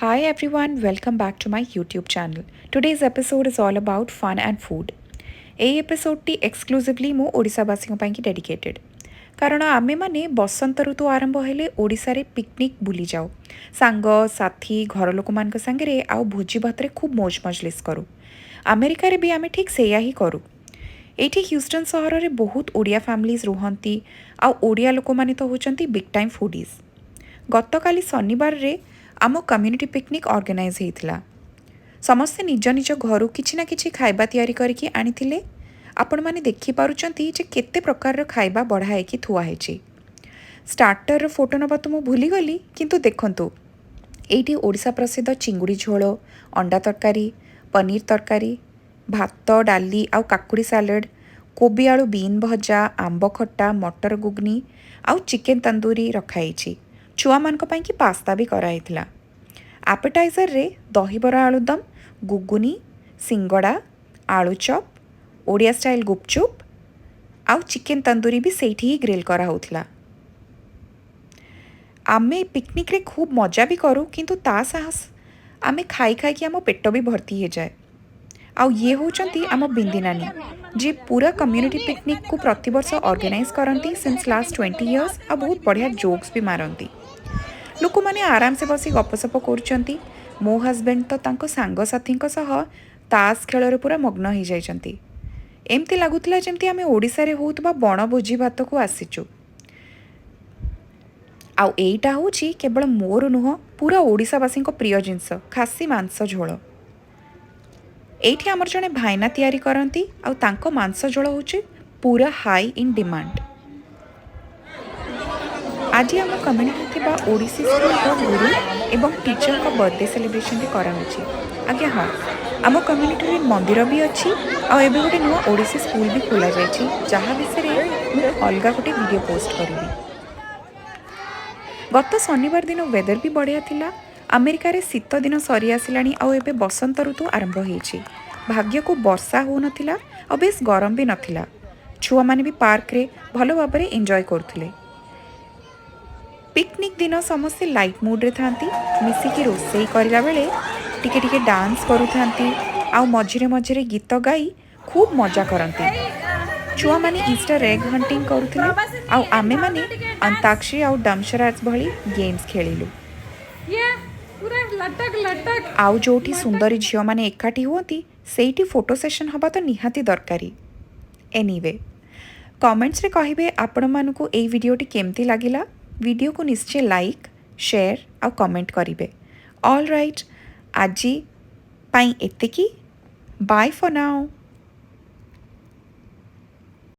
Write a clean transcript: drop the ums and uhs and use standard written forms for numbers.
Hi everyone, welcome back to my YouTube channel. Today's episode is all about fun and food. ଏଇ ଏପିସୋଡ଼ଟି ଏକ୍ସକ୍ଲୁସିଭଲି ମୁଁ ଓଡ଼ିଶାବାସୀଙ୍କ ପାଇଁକି dedicated, କାରଣ ଆମେମାନେ ବସନ୍ତ ଋତୁ ଆରମ୍ଭ ହେଲେ ଓଡ଼ିଶାରେ ପିକନିକ୍ ବୁଲିଯାଉ ସାଙ୍ଗ ସାଥୀ, ଘର ଲୋକମାନଙ୍କ ସାଙ୍ଗରେ ଆଉ ଭୋଜି ଭାତରେ ଖୁବ୍ ମୌଜ ମଜଲିସ୍ କରୁ। ଆମେରିକାରେ ବି ଆମେ ଠିକ୍ ସେଇଆ ହିଁ କରୁ। ଏଇଠି ହ୍ୟୁଷ୍ଟନ୍ ସହରରେ ବହୁତ ଓଡ଼ିଆ ଫ୍ୟାମିଲିଜ୍ ରୁହନ୍ତି ଆଉ ଓଡ଼ିଆ ଲୋକମାନେ ତ ହେଉଛନ୍ତି ବିଗ୍ ଟାଇମ୍ ଫୁଡ଼ିଜ୍। ଗତକାଲି ଶନିବାରରେ ଆମ କମ୍ୟୁନିଟି ପିକନିକ୍ ଅର୍ଗାନାଇଜ୍ ହେଇଥିଲା। ସମସ୍ତେ ନିଜ ନିଜ ଘରୁ କିଛି ନା କିଛି ଖାଇବା ତିଆରି କରିକି ଆଣିଥିଲେ। ଆପଣମାନେ ଦେଖିପାରୁଛନ୍ତି ଯେ କେତେ ପ୍ରକାରର ଖାଇବା ବଢ଼ା ହେଇକି ଥୁଆ ହେଇଛି। ଷ୍ଟାର୍ଟରର ଫଟୋ ନେବା ତ ମୁଁ ଭୁଲିଗଲି, କିନ୍ତୁ ଦେଖନ୍ତୁ, ଏଇଠି ଓଡ଼ିଶା ପ୍ରସିଦ୍ଧ ଚିଙ୍ଗୁଡ଼ି ଝୋଳ, ଅଣ୍ଡା ତରକାରୀ, ପନିର ତରକାରୀ, ଭାତ, ଡାଲି ଆଉ କାକୁଡ଼ି ସାଲାଡ଼, କୋବି ଆଳୁ ବିନ୍ ଭଜା, ଆମ୍ବ ଖଟା, ମଟର ଗୁଗନି ଆଉ ଚିକେନ୍ ତନ୍ଦୁରୀ ରଖାହେଇଛି। ଛୁଆମାନଙ୍କ ପାଇଁକି ପାସ୍ତା ବି କରାହେଇଥିଲା। ଆପେଟାଇଜରରେ ଦହିବରା ଆଳୁଦମ, ଗୁଗୁନି, ସିଙ୍ଗଡ଼ା, ଆଳୁଚପ୍, ଓଡ଼ିଆ ଷ୍ଟାଇଲ୍ ଗୁପଚୁପ୍ ଆଉ ଚିକେନ୍ ତନ୍ଦୁରୀ ବି ସେଇଠି ହିଁ ଗ୍ରିଲ୍ କରାହେଉଥିଲା। ଆମେ ପିକନିକ୍ରେ ଖୁବ୍ ମଜା ବି କରୁ, କିନ୍ତୁ ତା ସହ ଆମେ ଖାଇ ଖାଇକି ଆମ ପେଟ ବି ଭର୍ତ୍ତି ହେଇଯାଏ। ଆଉ ଇଏ ହେଉଛନ୍ତି ଆମ ବିନ୍ଦି ନାନୀ, ଯିଏ ପୁରା କମ୍ୟୁନିଟି ପିକନିକ୍କୁ ପ୍ରତିବର୍ଷ ଅର୍ଗାନାଇଜ୍ କରନ୍ତି ସିନ୍ସ ଲାଷ୍ଟ 20 ଇୟର୍ସ ଆଉ ବହୁତ ବଢ଼ିଆ ଜୋକ୍ସ ବି ମାରନ୍ତି। ଲୋକମାନେ ଆରାମସେ ବସି ଗପସପ କରୁଛନ୍ତି। ମୋ ହଜବେଣ୍ଡ ତ ତାଙ୍କ ସାଙ୍ଗସାଥୀଙ୍କ ସହ ତାସ ଖେଳରେ ପୁରା ମଗ୍ନ ହେଇଯାଇଛନ୍ତି। ଏମିତି ଲାଗୁଥିଲା ଯେମିତି ଆମେ ଓଡ଼ିଶାରେ ହେଉଥିବା ବଣଭୋଜି ଭାତକୁ ଆସିଛୁ। ଆଉ ଏଇଟା ହେଉଛି କେବଳ ମୋର ନୁହଁ, ପୁରା ଓଡ଼ିଶାବାସୀଙ୍କ ପ୍ରିୟ ଜିନିଷ, ଖାସି ମାଂସ ଝୋଳ। ଏଇଠି ଆମର ଜଣେ ଭାଇନା ତିଆରି କରନ୍ତି ଆଉ ତାଙ୍କ ମାଂସ ଝୋଳ ହେଉଛି ପୁରା ହାଇ ଇନ୍ ଡିମାଣ୍ଡ। ଆଜି ଆମ କମ୍ୟୁନିଟିରେ ଥିବା ଓଡ଼ିଶୀ ସ୍କୁଲର ଗୁରୁ ଏବଂ ଟିଚରଙ୍କ ବର୍ଥଡେ ସେଲିବ୍ରେସନ୍ ବି କରାହେଉଛି। ଆଜ୍ଞା ହଁ, ଆମ କମ୍ୟୁନିଟିରେ ମନ୍ଦିର ବି ଅଛି ଆଉ ଏବେ ଗୋଟେ ନୂଆ ଓଡ଼ିଶୀ ସ୍କୁଲ ବି ଖୋଲାଯାଇଛି, ଯାହା ବିଷୟରେ ମୁଁ ଅଲଗା ଗୋଟେ ଭିଡ଼ିଓ ପୋଷ୍ଟ କରିବି। ଗତ ଶନିବାର ଦିନ ୱେଦର ବି ବଢ଼ିଆ ଥିଲା। ଆମେରିକାରେ ଶୀତ ଦିନ ସରି ଆସିଲାଣି ଆଉ ଏବେ ବସନ୍ତ ଋତୁ ଆରମ୍ଭ ହେଇଛି। ଭାଗ୍ୟକୁ ବର୍ଷା ହେଉନଥିଲା ଆଉ ବେଶ ଗରମ ବି ନଥିଲା। ଛୁଆମାନେ ବି ପାର୍କରେ ଭଲ ଭାବରେ ଏନ୍ଜୟ କରୁଥିଲେ। ପିକନିକ୍ ଦିନ ସମସ୍ତେ ଲାଇଟ୍ ମୁଡ଼୍ରେ ଥାନ୍ତି। ମିଶିକି ରୋଷେଇ କରିଲା ବେଳେ ଟିକେ ଟିକେ ଡାନ୍ସ କରୁଥାନ୍ତି ଆଉ ମଝିରେ ମଝିରେ ଗୀତ ଗାଇ ଖୁବ୍ ମଜା କରନ୍ତି। ଛୁଆମାନେ ଇଷ୍ଟର ଏଗ୍ ହଣ୍ଟିଂ କରୁଥିଲେ ଆଉ ଆମେମାନେ ଅନ୍ତାକ୍ଷରୀ ଆଉ ଡମ୍ସରାଜ ଭଳି ଗେମ୍ସ ଖେଳିଲୁ। ये पूरा लटक लटक। ଆଉ ଯେଉଁଠି ସୁନ୍ଦରୀ ଝିଅମାନେ ଏକାଠି ହୁଅନ୍ତି, ସେଇଠି ଫଟୋ ସେସନ୍ ହେବା ତ ନିହାତି ଦରକାରୀ। ଏନିୱେ, କମେଣ୍ଟସରେ କହିବେ ଆପଣମାନଙ୍କୁ ଏଇ ଭିଡ଼ିଓଟି କେମିତି ଲାଗିଲା। ଭିଡ଼ିଓକୁ ନିଶ୍ଚୟ ଲାଇକ୍, ସେୟାର ଆଉ କମେଣ୍ଟ କରିବେ। ଅଲ୍ ରାଇଟ୍, ଆଜି ପାଇଁ ଏତିକି। Bye for now.